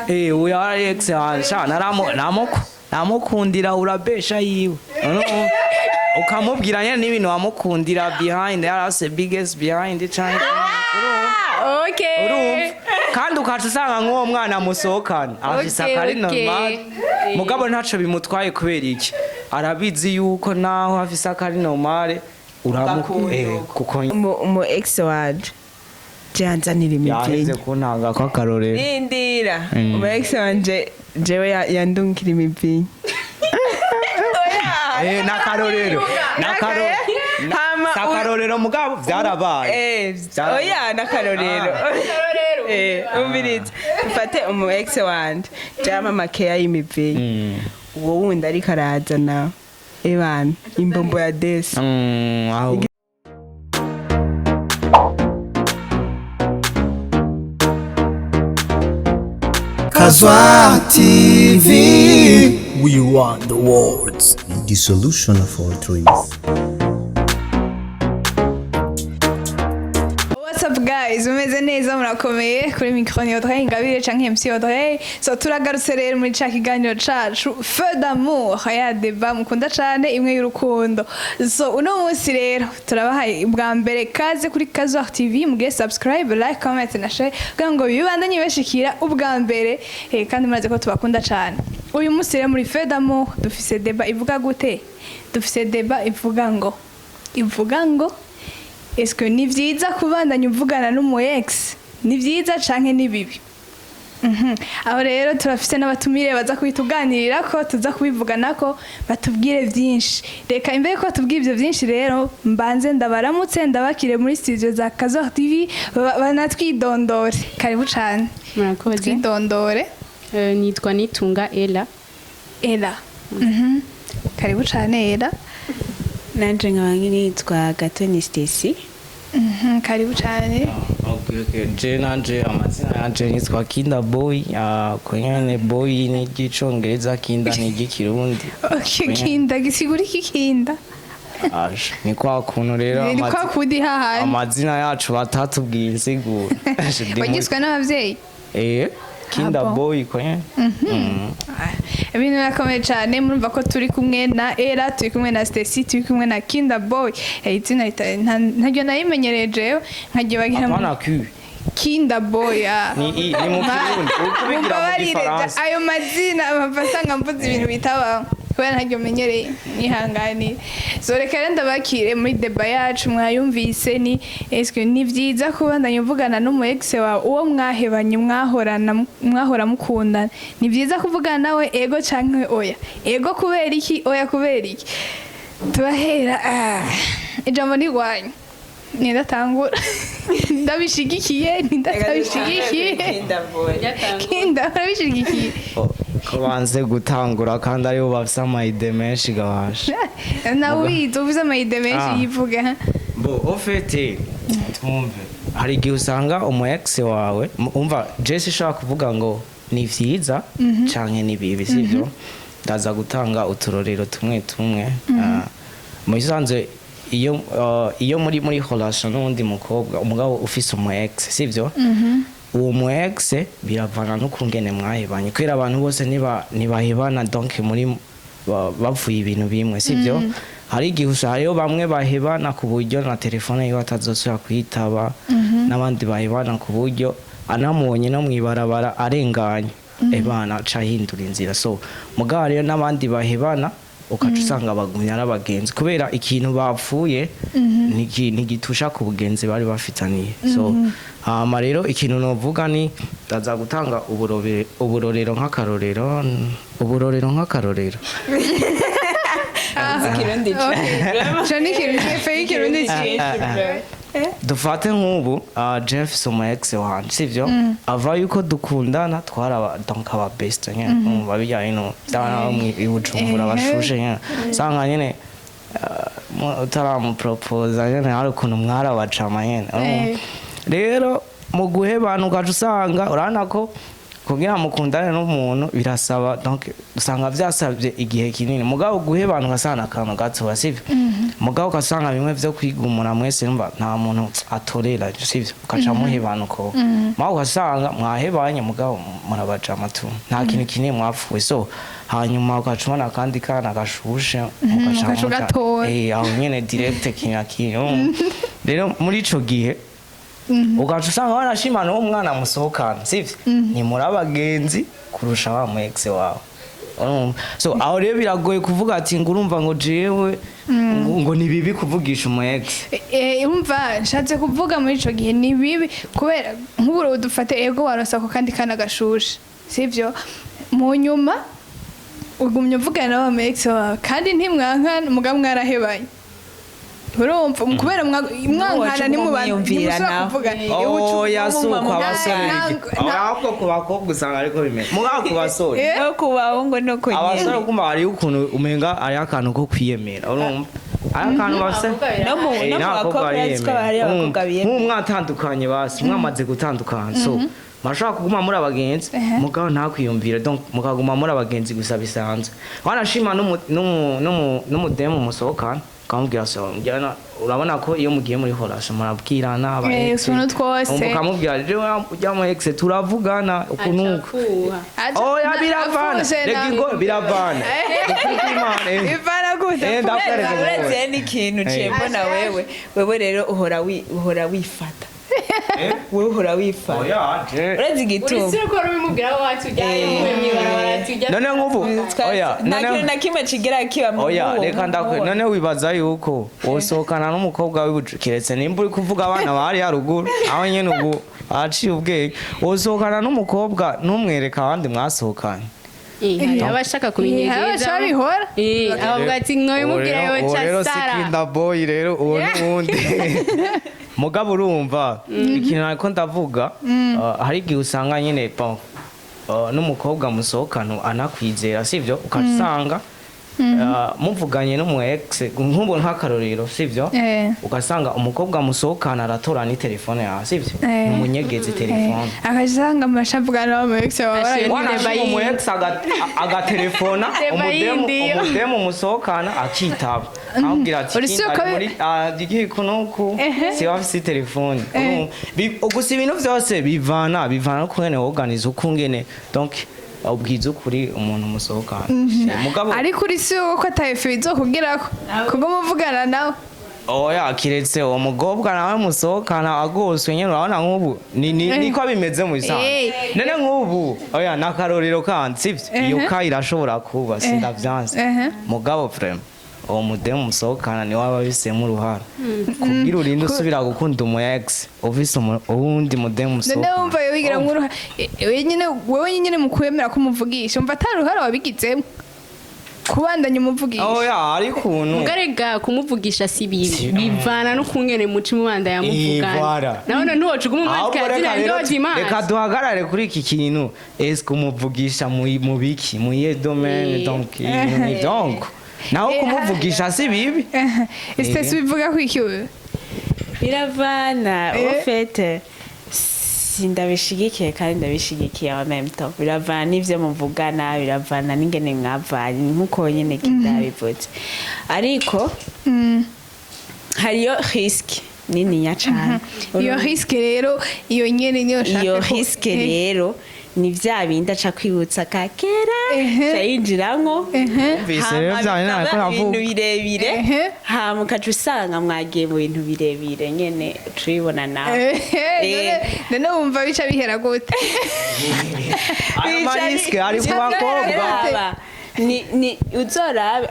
Uyu Alex sha namukundira urabesha yiwe. Noneho ukamubwira nyene n'ibintu wamukundira behind yarase biggest behind canke urumva, kandi ukaca usanga nk'uwo mwana musohokana afise akari normal, mugabo ntaco bimutwaye. Kubera iki? Arabizi yuko naho afise akari normal uramu kuko Umu ex wanje janzanira yaheze imivinyo. kuntanga ko akarorero. Rindira. Umu ex wanje jewe yandungikira imivinyo. N'akarorero, n'akarorero. Hama Akarorero, mugabo vyarabaye. Vyarabaye. Oya, n'akarorero. Umviriza, dufate umu ex wanje jama makeya y'imivinyo, uwo wundi ariko araza nawe ebana imbombo ya desi. Aho Kazwa TV. We want the words. The solution of all dreams. What's up guys, umeze neza, murakomeye? Kuri micro ni Audrey Ingabire canke MC Audrey. So turagarutse rero muri ca kiganiro cacu Feu d'amour, ya débat mukunda cane, imwe y'urukundo. So uno munsi rero turabahaye bwa mbere kaze kuri Kazwa TV, mugire subscribe, like, comment na share kugira ngo bibandanye bashikira ubwa mbere, kandi murazi ko tubakunda cane. Uyu munsi rero muri Feu d'amour dufise débat ivuga gute? Dufise débat ivuga ngo est-ce que ni vyiza kubandanya uvugana n'umu ex? Ni vyiza canke ni bibi? Aho rero turafise n'abatumire baza kubituganirira ko tuza kubivugana ko batubwire vyinshi. Reka imbere ko batubwire ivyo vyinshi rero, mbanze ndabaramutse, ndabakire muri studio za Kazor TV, banatwidondore. Karibu cane. Murakoze. Twidondore. Nitwa Nitunga Ella. Ela. Karibu cane Ela. Nanje nkaba nitwa Gatoni Stacy. Karibu cane. Okay. Je nanje amazina yanje nitwa Kinda Boy, kwenyene boy ni iry'icongereza, Kinda ni iry'ikirundi. Okay, Kinda gisigura iki, Kinda? Aje, ni kwa kuntu rero Ni kwa kundi hahandi. Amazina yacu batatubwiye insiguro. Wagiswe n'abavyeyi? Kinda Ah, bon. Boy kwenye. Ibintu birakomeye cyane. Murumva ko turi kumwe na Era, turi kumwe na Stacy, turi kumwe na Kinda Boy. Izina ntaryo nayimenyereye jewe nkagiye bagira Apana Q. Kinda Boy, ah. Ni i, ni mu Kirundi, uri kubigira mu Mumbabarire, Gifaransa. ayo mazina amava mvuze ibintu bitabaho kubera ntaryo menyereye, nihanganire. So reka rero ndabakire muri débat yacu. Mwayumvise, ni eske ni vyiza kubandanya uvugana n'umu ex wawe, uwo mwahebanye, mwahorana, mwahora mukundana? Ni vyiza kuvugana nawe, ego canke oya? Ego kubera iki? Oya kubera iki? Tubahera ijambo ni rwanyu. Nindatangura, ndabishigikiye, nindatabishigikiye? Kinda, urabishigikiye? Ko banze gutangura kandi aribo bafise ama idées menshi gabasha. Nawe ubizi, uvuze ama idées menshi. Ah. Yivuge ha. Bo, au fait, twumve, hari igihe usanga umu ex wawe umva Jesse ishobora kuvuga ngo ni vyiza canke ni bibi, sivyo? Ndaza gutanga uturorero tumwe tumwe. Mu bisanzwe iyo muri relation n'uwundi mukobwa, umugabo ufise umu ex, sivyo? Uwo mu ex biravana n'ukungene mwahebanye, kubera abantu bose ntibahebana donc muri bapfuye ibintu bimwe, sivyo? Hari igihe hariyo bamwe bahebana ku buryo na telefone yiwe atazosubira kuyitaba, n'abandi bahebana ku buryo anamubonye no mw'ibarabara arenganye, ebana aca ahindura inzira. So mugabo hariyo n'abandi bahebana ukaca usanga bagumya ari abagenzi, kubera ikintu bapfuye ntigitusha ku bugenzi bari bafitaniye. So hama rero ikintu novuga ni ndaza gutanga uburorero nk'akarorero, uburorero nk'akarorero. Ikirundi. Ico ni ikintu cefe y'ikirundi cyinshi. Dufate nk'ubu Jeff si umu ex wanje, sivyo? Ava yuko dukundana twaraba donc aba best nyene, umva bijyanye no by'abana bo i Bujumbura bashushe nyene, usanga nyene utaramupropoza nyene hari ukuntu mwarabacama nyene, urumva? Rero mu guhebana ugaca usanga urabona ko Kugira mukundane n'umuntu birasaba, donc usanga vyasabye igihe kinini. Mugabo guhebana ugasanga akantu gatoya, sivyo? Mugabo ugasanga bimwe vyo kwigumura mwese, numva nta muntu atorera, sivyo? Ukaca muhebana uko. Mugabo ugasanga mwahebanye, mugabo murabajama tu, nta kintu kinini mwapfuye. So hanyuma ugaca ubona akandi kana gashushe, mugaca ugaca ugatora. Aho nyene direct kimya kimya. Rero muri ico gihe ugaca usanga warashimana uwo mwana musohokana, sivyo? Ni muri abagenzi kurusha wa mu ex wawe. Urumva? So aho rero biragoye kuvuga ati ngo urumva ngo jewe ngo ni bibi kuvugisha umu ex. Umva, nshatse kuvuga muri ico gihe ni bibi kubera nk'uburo dufate ego waronse ako kandi kana gashushe, sivyo? Mu nyuma ugumye uvugana na wa mu ex wawe kandi ntimwankana, mugabo mwarahebanye. Urumva, kubera mwankana mwiyumvira ntimusubira nawe. kuvugana. Oya, si uko abasore ahubwo ku bakobwa usanga ariko bimeze, mugabo ku basore No ku bahungu no ku abasore nyene. kumva hariyo ukuntu umenga hariyo akantu ko kwiyemera. Urumva, hariyo akantu bafise. No mu Eh, no mu n'abakobwa bakobwa urazi ko bariyemera. hariyo abakobwa Nk'ubu biyemera. mwatandukanye, basi mwamaze gutandukana, so murashobora kuguma muri abagenzi, mugabo ntakwiyumvire. Donc mukaguma muri abagenzi gusa bisanzwe. Wanashima n'umudemu musohokana, ukamubwira so njyana, urabona ko iyo mugiye muri relation murabwirana aba ex. Utuntu twose. Ukamubwira rero ujya mu ex turavugana uku nuku. Acafuha. Oya, biravana. Reka ingo biravana. Ukuri kw'Imana, eh. Bivana gute? Ndakwereka ngo Uretse n'ikintu cembona, wewe rero uhora wifata, wewe uhora wifata. Oya, je. Uretse igituma Uretse ko rubimubwira aho watujyayo mw'ibarabara tujya. None nk'ubu, oya, nta none kintu na kimwe kigira kiba mu oya, uwo reka ndakwe. None wibaza yuko wosohokana n'umukobwa w'ibuju, kiretse nimba uri kuvuga abana bari haruguru, aho nyene ubu aciye ubwenge, wosohokana n'umukobwa ntumwereka abandi mwasohokanye? Hari abashaka Eh, hari kubinyegeza. abashaka bihora. Abavuga ati nkoyimubwira Uwo yoca rero si sara. kinda boy rero, uwo n'uwundi. Mugabo urumva ikintu nariko ndavuga, hari igihe usanga nyene bon, n'umukobwa musohokana anakwizera, sivyo? Ugasanga muvuganye n'umu ex, nk'ubu nk'akarorero, sivyo? Ugasanga umukobwa musohokana aratora ni telefone yawe, sivyo? Numunyegezi telefone. Akasanga amashavugana na wa mu ex wawe. Ashira Wanashima Deba umu yindi. ex agatelefona Deba umudemu, yindi yo. umudemu musohokana akitaba, amubwira ati Uri "Kinda sure ko ari muri igihe kunuku siba afise telefone." Urumva? Gusa ibintu vyose bivana n'ukungene woganiza, ukungene donc ubwiza ukuri umuntu musohokana. Mugabo Ariko uri si uko atayefe bizokugirako kubwo muvugana nawe. Oya, kiretse uwo mukobwa nawe musohokana agoswe nyene. Urabona nk'ubu niko bimeze mu bisanzwe. None nk'ubu, oya, n'akarorero kandi, sivyo? Iyo ka irashobora kuba, sindavyanse. Mugabo vraiment uwo mudemu musohokana niwe aba abifisemo uruhara kugira urinde usubira gukunda umu ex ufise uwundi mudemu None musohokana. wumva wigira nk'uruhara wewe nyine mu kwemera ko umuvugisha, umva atari uruhara wabigizemo kubandanya umuvugisha? Oya, ari ukuntu Mugarega kumuvugisha si bibi, Si- bivana n'ukungene muca umubanda yamuvugana. Voilà. Nawe none ntiwoca uguma Ahubwo umwandikira reka zina rero ryo dimanche. reka duhagarare kuri iki kintu: eske umuvugisha mu biki, mu iyihe domaine? Donc ibintu ni donc naho kumuvugisha si bibi. Ese bivuga ko iki wewe? Biravana. Au fait sindabishigikiye kandi ndabishigikiye en même temps. Biravana n'ivyo muvugana, biravana n'ingene mwavanye, nk'uko nyene kidabivuze. Ariko hariyo risque nininya cane. Iyo risque rero, iyo nyene niyo nshaka Iyo risque rero ni vya bindi aca kwibutsa ka kera, aca yinjiramwo. Umvise rero Hama vya bindi nariko bikaba navuga. ibintu birebire, hama ukaca usanga mwagiye mu bintu birebire nyene, ucubibona nawe. None wumva bica bihera gute? Ayo ma risques ari ku bakobwa. Raba, ni uzorabe,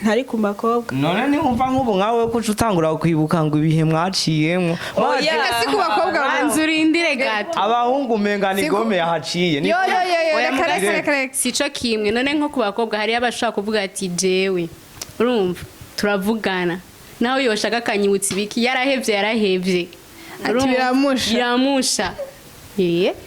ntari ku bakobwa. None niwumva nk'ubu nkawe ko uca utangura kwibuka ngo ibihe mwaciyemwo. Oya. Reka si ku bakobwa gusa. Banza urindire gato. Abahungu umenga ni gome yahaciye. Yo yo yo yo, Oya, reka reka reka reka. Sico kimwe. None nko ku bakobwa hariyo abashobora kuvuga ati jewe urumva turavugana nawe yoshaka akanyibutsa ibiki, yarahevye yarahevye. Ati Urumva? biramusha. Biramusha.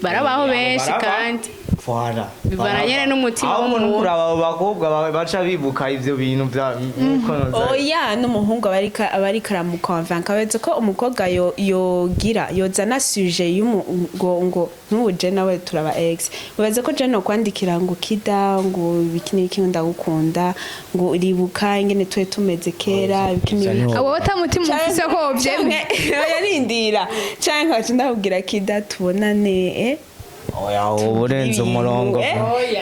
Barabaho Abo benshi barabaho. kandi. Voilà. Bivana nyene n'umutima ahubwo w'umuntu. Nukuraba abo bakobwa baca bibuka ivyo bintu vya nkuko Oya, n'umuhungu aba ariko aramukonvanka, abetse ko umukobwa yogira yozana sujet y'umu ngo nk'ubu je nawe turaba ex, ubaze ko je no kwandikira ngo kida, ngo ibiki n'ibiki, ngo ndagukunda, ngo uribuka ingene tuwe tumeze kera, ibiki n'ibiki. Abo batamutima ufise ko wovyemera? Oya, rindira, canke nkaca ndakubwira: "Kida, tubonane," eh? Oya, uba urenze umurongo.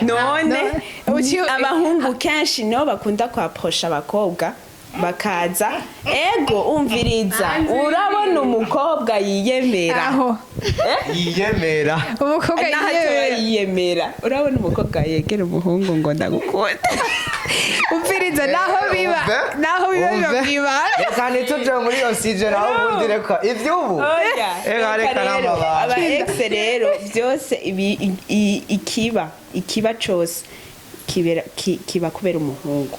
None No. abahungu kenshi nibo bakunda kwaprosha abakobwa bakaza. Ego, umviriza, urabona umukobwa yiyemera. Aho. Yiyemera. Umukobwa Naho atoba yiyemera. Yiyemera, urabona umukobwa yegera umuhungu ngo ndagukunda. Umviriza, naho biba, naho biba, biba Umve. mwibara. Reka ntituje muri iyo sujet, naho ubundi reka ivy'ubu. Oya, Reka, reka. Rero, N'amabanga. aba ex rero byose ikiba cose kibera kiba kubera umuhungu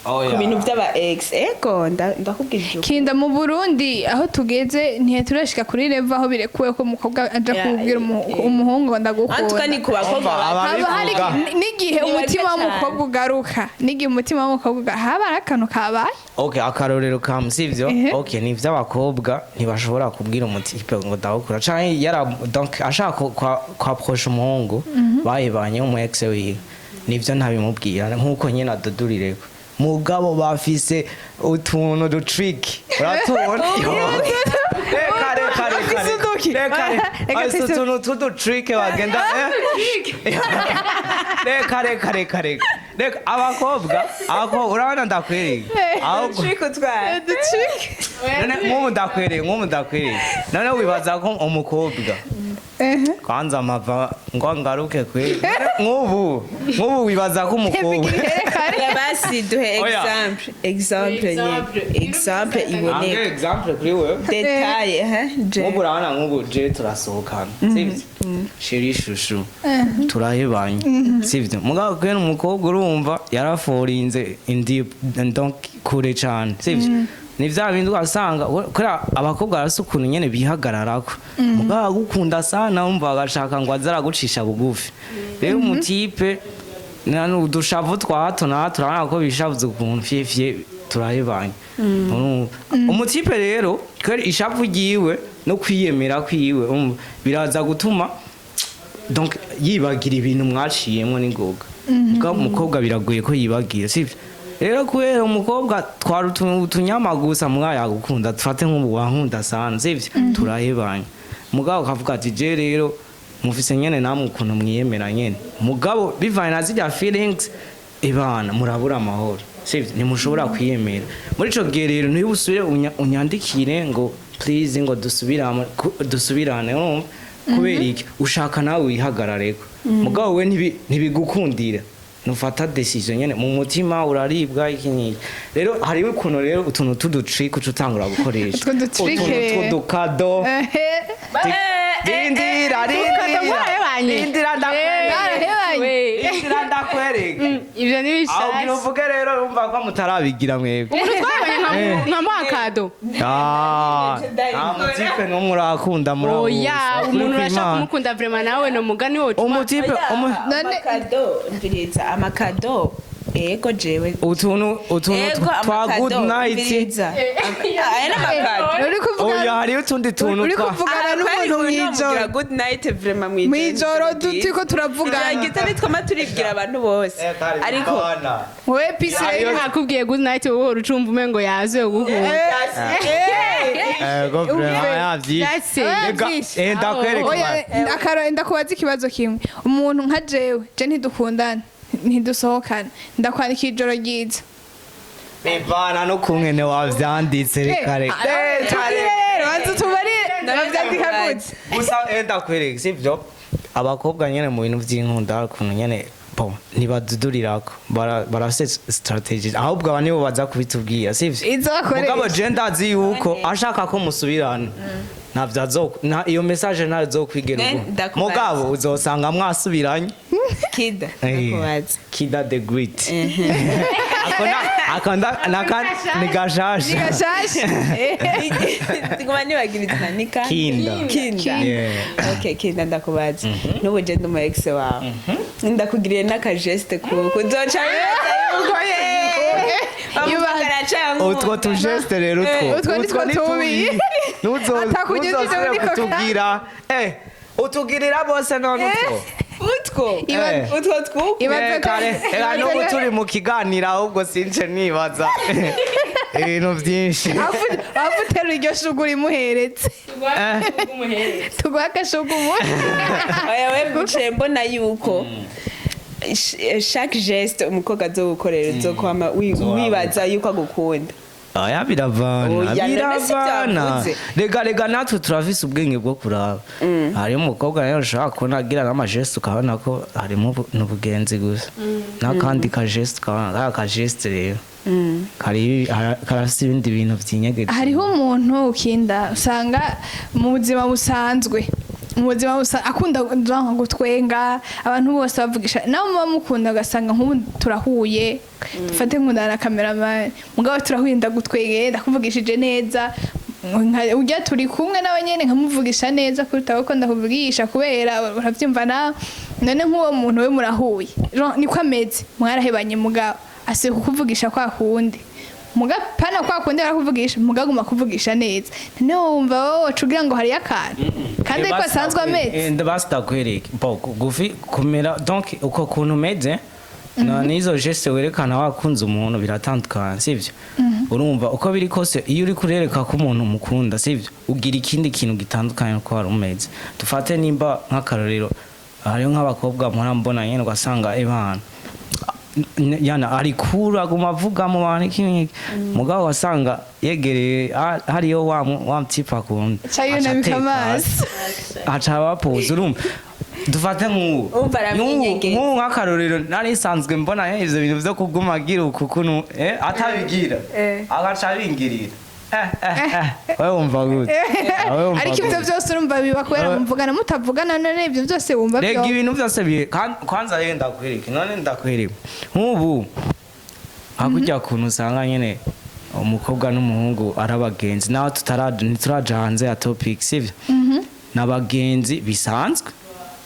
Oya. ku bintu by'aba ex. Ego, ndakubwije ukuri. Kinda mu Burundi aho tugeze ntiturashika kuri level aho birekuwe ko umukobwa aja kubwira umuhungu ngo Antuka ndagukunda. ni ku bakobwa. Umva, Haba hari ababivuga. n'igihe Ni umutima bake w'umukobwa ugaruka, n'igihe umutima w'umukobwa haba hari akantu kabaye. Okay, akarorero kam, sivyo? Ehe. Okay, ni ivy'abakobwa ntibashobora kubwira umutipe ngo ndagukunda, canke yara donc ashaka kwaprosha umuhungu bahebanye, umu ex wiwe, nivyo ntabimubwira nkuko nyene adudurireko. Mugabo bafise utuntu du trick, uratubona? Reka, reka, reka. Bafise uduki? Reka. Reka. Bafise utuntu tudu trick bagenda, eh? Reka, reka, reka, reka, reka. Abakobwa, urabona, ndakwereka ahubwo. Kutwara. None nk'ubu ndakwereka, none wibaza ko umukobwa kwanza amava ngo ngaruke kwe, nk'ubu wibaza ko umukobwa Ya, basi duhe Oya. exemple nyine, exemple Ange iboneka. Exemple kuri wewe. Détail, hein, je Nk'ubu urabona, nk'ubu je turasohokana, sibyo, chéri chouchou, turahebanye, sibyo? Mugabo kubera umukobwa, urumva, yaraforinze indi donc kure cane, sibyo? Ni vya bindi ugasanga kubera abakobwa barafise ukuntu nyene bihagararako, mugabo agukunda sana, wumva agashaka ngo aze aragucisha bugufi. Rero umutipe udushavu twa hato na hato, urabona ko bishavuze ukuntu fyefye turahebanye. Urumva? Umutipe rero kubera ishavu ryiwe no kwiyemera kwiwe, urumva, biraza gutuma donc yibagira ibintu mwaciyemwo n'ingoga. Mugabo umukobwa biragoye ko yibagira, sivyo? Rero kubera umukobwa twari utunyama gusa, mugabo yagukunda, dufate nk'ubu wankunda sana, sivyo? Turahebanye, mugabo ukavuga ati je rero mufise nyene namwe ukuntu mwiyemera nyene, mugabo bivanye na zirya feelings ibana murabura amahoro, sivyo? Ntimushobora kwiyemera. Muri ico gihe rero ntibusubire unyandikire ngo please, ngo dusubirane, dusubirane, urumva? Kubera iki? Ushaka nawe wihagarareko, mugabo we ntibigukundira, nufata decision nyene mu mutima uraribwa iki n'iki. Rero hariho ukuntu rero utuntu tudutrick uca utangura gukoresha. Utwo dutrick utuntu rero. tw'udukado. Rindira, rindira. Mwarahebanye? Rindira, ndakwereka. Barahebanye. Rindira, ndakwereka. Ivyo ni Aho bishasha. uvuge rero, urumva ko mutarabigira mwebwe. Umuntu twabonye nka cadeau. Ah, nta mutipe n'umwe urakunda muri abo Oya. bose. Umuntu Ukuri urashaka kw'Imana. kumukunda vraiment, nawe no mugani wo Umutipe Amakado, mviriza, amakado, ego, jewe utuntu ego twa good amakado night. Mviriza, aya ni amakado. Uri kuvuga Oya, hariho utundi tuntu uri twa kuvugana n'umuntu mw'ijoro. Good night vraiment mw'ijoro. Mw'ijoro turiko turavugana. Turagita nitwama turibwira abantu bose, ariko Wowe pisi rero. Akubwiye good night, wowe urucumva umengo yazuye gukunda. Ego, vraiment yavyishe. That's it. Reka, ndakwereka. Oya, akaro, ndakubaza ikibazo kimwe. Umuntu nka jewe, je ntidukundana, ntidusohokana, ndakwandikira ijoro ryiza. Bivana n'ukungene wavyanditse. Reka, reka. Tubwire rero, banza utubarire bavyandika gute. Gusa ndakwereka, sivyo? Abakobwa nyene mu bintu vy'inkunda ukuntu nyene bo ntibadudurirako, barafise strategy, ahubwo aba nibo baza kubitubwira, sivyo? Izo bakoresha. Mugabo je ndazi yuko ashaka ko musubirana ntavyo iyo message ntazokwigera Ne, ubwo. ndakubaza. Mugabo uzosanga mwasubiranye. Kida, ndakubaza. Kida the Great. Ako ni gashasha. Ni gashasha. Nguma nibagira izina ni ka Kinda. Kinda. Yeah. Okay, Kinda, ndakubaza. N'ubu je ndi umu ex wawe, ndakugiriye n'akageste kuko uzoca wibaza yuko ye bamuhamagara canke Utwo tugeste rero, utwo Utwo nitwo ni tubi. Atakunyujije ntuzosubire muri ko kutubwira, utugirira bose none utwo. Utwo utwo twuko Ibaze Kare n'ubu turi mu kiganiro, ahubwo since nibaza ibintu byinshi. Wapfa uterura iryo shugu urimuheretse, tuguha agashugu umuntu. Oya, we buciye mbona yuko chaque geste umukobwa azogukorera uzokwama wibaza yuko agukunda. Oya, biravana. Oya, none si Biravana. byavuze. Rega natwe turafise ubwenge bwo kuraba. Hariho umukobwa rero ushobora kubona agira n'amageste, ukabona ko harimo n'ubugenzi gusa, n'akandi kageste ukabona kariya kageste rero karafise ibindi bintu vyinyegeje. Hariho umuntu ukinda usanga mu buzima busanzwe, mu buzima akunda nka gutwenga abantu bose bavugisha, nawe muba mukunda, ugasanga nk'ubu turahuye, dufate nkundana na cameraman, mugabo turahuye, ndagutwegeye, ndakuvugishije neza, ujya turi kumwe nawe nyene nkamuvugisha neza kuruta uko ndakuvugisha, kubera uravyumva nawe. None nk'uwo muntu we murahuye, genre, niko ameze, mwarahebanye, mugabo asiye kukuvugisha kwa kundi, muga pana kwa kundi barakuvugisha, mugaguma kuvugisha neza, none wumva wowe woca ugira ngo hariyo akantu kandi ariko asanzwe ameze? Basi ndakwereke bo gufi kumera, donc uko kuntu umeze na n'izo geste werekana wakunze umuntu biratandukanye, sivyo? Urumva, uko biri kose, iyo uri kurereka ko umuntu umukunda, sivyo, ugira ikindi kintu gitandukanye uko wari umeze. Dufate nimba nk'akarorero hariho nk'abakobwa mpora mbona nyene, ugasanga ebana yana ari kuru aguma avuga mu bantu iki n'iki, mugabo wasanga yegereye hariyo wa mtipa akunda, Aca yunamika aca ateka amaso. hasi. Aca abapoza. Urumva, dufate nk'ubu Umva, aramwinyegeza. Nk'ubu nk'akarorero nari nsanzwe mbona ivyo bintu vyo kuguma agira uku kuntu atabigira, agaca abingirira, wewe wumva gute? Wewe wumva Ariko ibyo gute? byose urumva biba kubera muvugana, mutavugana none ibyo byose wumva Rega byo ibintu byose kwanza rero ndakwereka, none ndakwereka nk'ubu hakurya kuntu usanga nyene umukobwa n'umuhungu ari abagenzi, naho ntituraja hanze ya topic, sivyo? Ni abagenzi bisanzwe,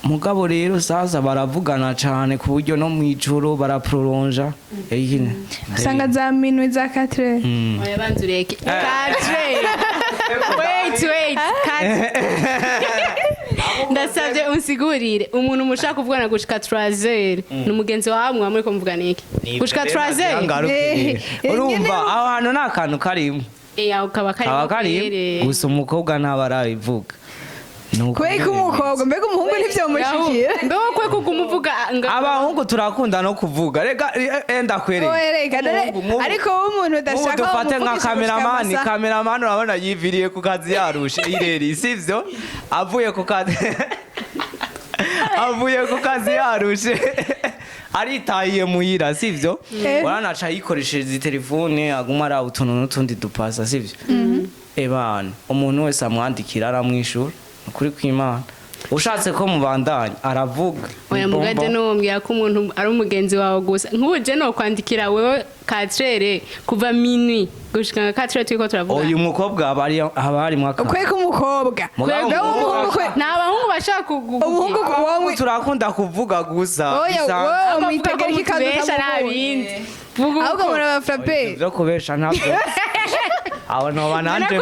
mugabo rero sasa baravugana cane ku buryo no mw'ijoro baraproronja. Usanga za minwi za 4. Oya, banza ureke 4, wait, wait, 4. Ndasabye unsigurire, umuntu mushaka kuvugana gushika 3 ni umugenzi wawe, mwa muri ko muvugana iki gushika 3? Urumva, aho hantu nta kantu karimo. Eh, aho kaba karimo. Kaba karimo gusa umukobwa ntaba arabivuga. Nuko Kubera ko nyene. umukobwa, mbega umuhungu ntivyomushikira? Mbe wowe kuguma uvuga Abahungu turakunda no kuvuga. Reka ndakwereka. Oya, reka dore. Ariko wowe umuntu udashaka Nk'ubu dufate nka wamuvugisha gushika kameramani. amasaha. Kameramani urabona yiviriye ku kazi yarushe ireri, sivyo? Avuye ku kazi yarushe, aritahiye muhira, sivyo? Urabona aca yikoreshereza telefone, aguma araba utuntu n'utundi dupasa, sivyo? Ebana, umuntu wese amwandikira aramwishura, ukuri kw'Imana. Ushatse ko mubandanya, aravuga. Oya, Ni mugade bombo. nuwombwira ko umuntu ari umugenzi wawe gusa, nk'ubu je nokwandikira wewe 4 kuva minuit gushika nka 4 turiko turavuga. Uyu mukobwa haba harimwo akantu. Kweka umukobwa. Mugabo Wewe umuhungu Nta bahungu bashaka umuhungu wowe turakunda kuvuga gusa Oya, bisanzwe. wowe mwitegera iki kandi kubesha nta utamukunda? bindi. Vuga Ahubwo uko. murabafrape. Byo kubesha ntabyo, aho noba nanje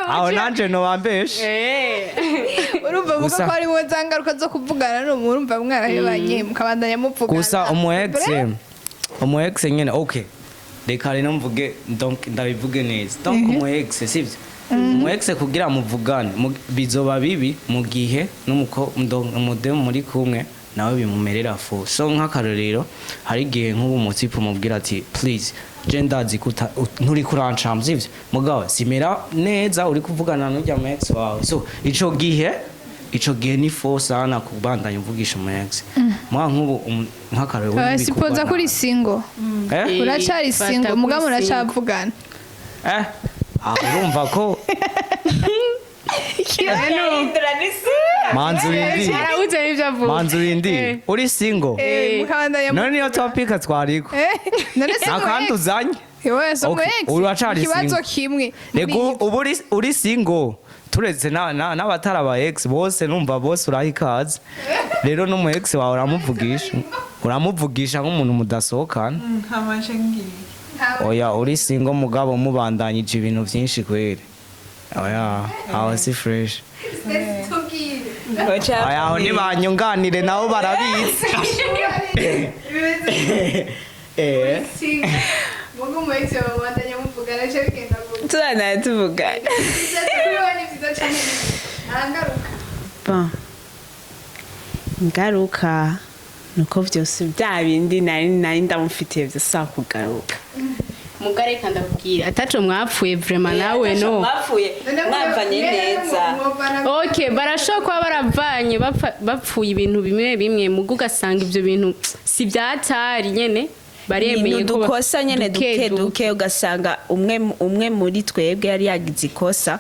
aho nanje noba mbesha. Urumva muga ko harimo za ngaruka zo kuvugana n'umuntu urumva mwarahebanye, mukabandanya muvugana. Gusa umu ex nyene, okay, reka rero mvuge, donc ndabivuge neza. Donc umu ex, sivyo, umu ex kugira muvugane bizoba bibi mu gihe n'umudemu muri kumwe nawe bimumerera fu. So nk'akarorero, hari igihe nk'ubu umutipe umubwira ati: "Please, je ndazi ko nturi kurancama, sivyo, mugabo simera neza uri kuvugana n'ujya mu ex wawe." So ico gihe ni faux sana kubandanya uvugisha umu ex mwa nk'ubu nk'akarorero Sipoza bikorwa kuri nabi. single. Eh? Uracari Fata single, kuri mugabo single. muracavugana. Aho urumva ko Ahindura n'isura. Manzi urindire. Arabuze n'ibyo avuga. Manzi urindire. Uri single? Mukabandanya. None niyo topic twariko. None se Nta kandi uzanye. Yewe, so Okay, ex. uracari Ikibazo single. kimwe. Rego ubu uri single, turetse n'abatari aba ex bose, numva bose uraha ikaze. Rero n'umu ex wawe uramuvugisha nk'umuntu mudasohokana. Nkamashe ngiye. Oya, uri single mugabo mubandanyije ibintu byinshi kweri, oya, aho si fresh. Oya, aho ntibanyunganire, nabo barabizi. Mugu mu ex wawe mubandanya muvugana, cyo bigenda gute? Tuzana tuvugana. Byiza kuri wowe, ni byiza cyane, nta ngaruka? Bon, ingaruka nuko byose bya bindi nari ndamufitiye byose kugaruka. Mugare kandi ndakubwira ataco mwapfuye vraiment nawe no. Mwapfuye, mwavanye neza. Ok, barashobora kuba baravanye bapfuye ibintu bimwe bimwe, mugo ugasanga ibyo bintu si byatari nyene baremeye ni ko udukosa nyene duke duke, ugasanga umwe muri twebwe yari yagize ikosa,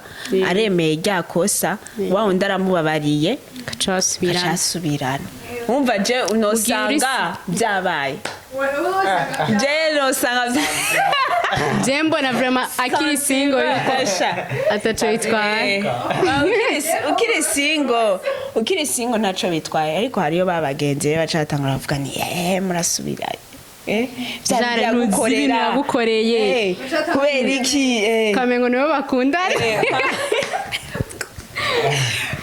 aremeye rya kosa, wa wundi aramubabariye, gaca basubirana. Acasubirana. Wumva je unosanga byabaye, je nosanga Je mbona vraiment akiri single yuko Asha. ataco bitwaye. Ukiri single ntaco bitwaye, ariko hariyo ba bagenzi be baca batangura bavuga ni murasubira, vya Jare, bindi ntuzi ibintu yagukorera. yagukoreye. Kubera iki? Kamengo nibo bakundana.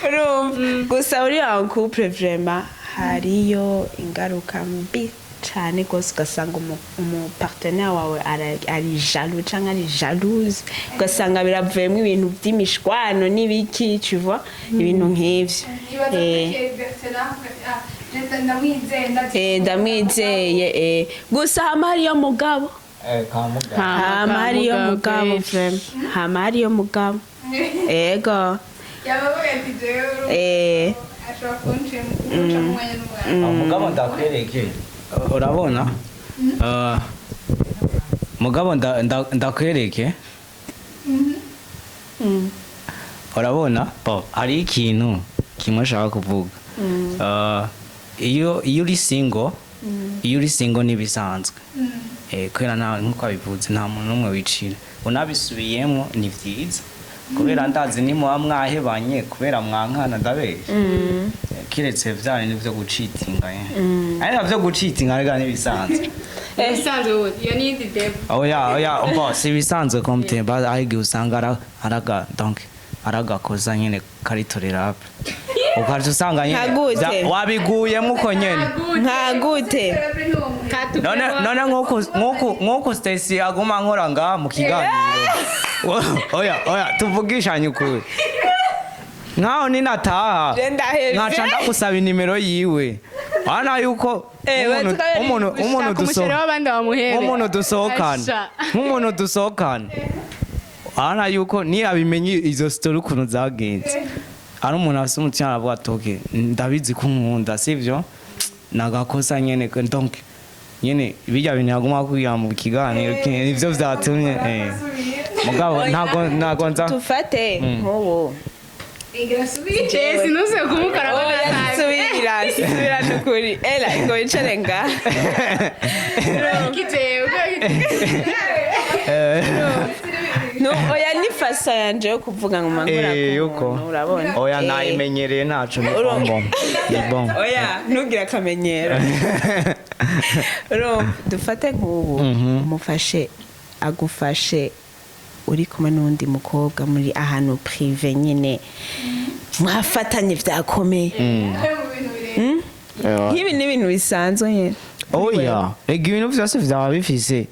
Urumva gusa uri en couple vraiment hariyo ingaruka mbi cane rwose, ugasanga umu partenaire wawe ari jaloux canke ari jalouse, ugasanga biravuyemo ibintu vy'imishwano n'ibiki, tu vois, ibintu nk'ivyo. Ndamwizeye, gusa hama hariyo mugabo, hama hariyo mugabo vraiment, hama hariyo mugabo, ego. Yabavuga ati jewe ashobora kunca mu mwanya n'umwanya. Mugabo ndakwereke, urabona, mugabo ndakwereke, urabona bo hari ikintu kimwe nshaka kuvuga. Iyo uri single, iyo uri single ntibisanzwe. Kubera nta, nkuko abivuze, nta muntu n'umwe wicira. Unabisubiyemo ni vyiza, kubera ndazi nimuba mwahebanye kubera mwankana, ndabesha? Kiretse vya bintu vyo gucitinga, ariko vyo gucitinga rega ntibisanzwe. Ibisanzwe ubu iyo ni iyindi débat. Oya, bo si ibisanzwe comme ba aho igihe usanga araga, donc aragakoza nyene kari tolérable, ukaca usanga nyene Nka gute? Wabiguyemo uko nyene. Nka gute? None nkuko Stacy aguma nkora ngaha mu kiganiro, oya, tuvugishanye ukuri, nkaho ninataha Je ndahevye. nkaca ndagusaba inimero yiwe, urabona yuko umuntu Ushaka umuceri w'abandi bamuhere. nk'umuntu dusohokana, Asha. nk'umuntu dusohokana, urabona yuko niyabimenye izo story ukuntu zagenze, ari umuntu afise umutima, aravuga ati: "Okay, ndabizi ko unkunda, sivyo? Nagakosa nyene." Donc nyene bijya bintu yaguma kugira mu kiganiro nivyo vyatumye, mugabo ntago nza. Tufate nk'ubu. Jesi ntuze kumukora ko Oya, nabi. subira nukuri, ela ngo wicare ngaha. Kijewe. No, oya, ni façon yanje yo kuvuga ngo mankora Yuko ku muntu, urabona. Oya, nayimenyereye, ntaco, ni bon, ni bon. Oya, ntugire akamenyero. Urumva, dufate nk'ubu umufashe, agufashe uri kumwe n'undi mukobwa muri ahantu privé nyine, mwafatanye byakomeye. Nk'ibi ni ibintu bisanzwe nyine. Oya, ega ibintu vyose vyaba bifise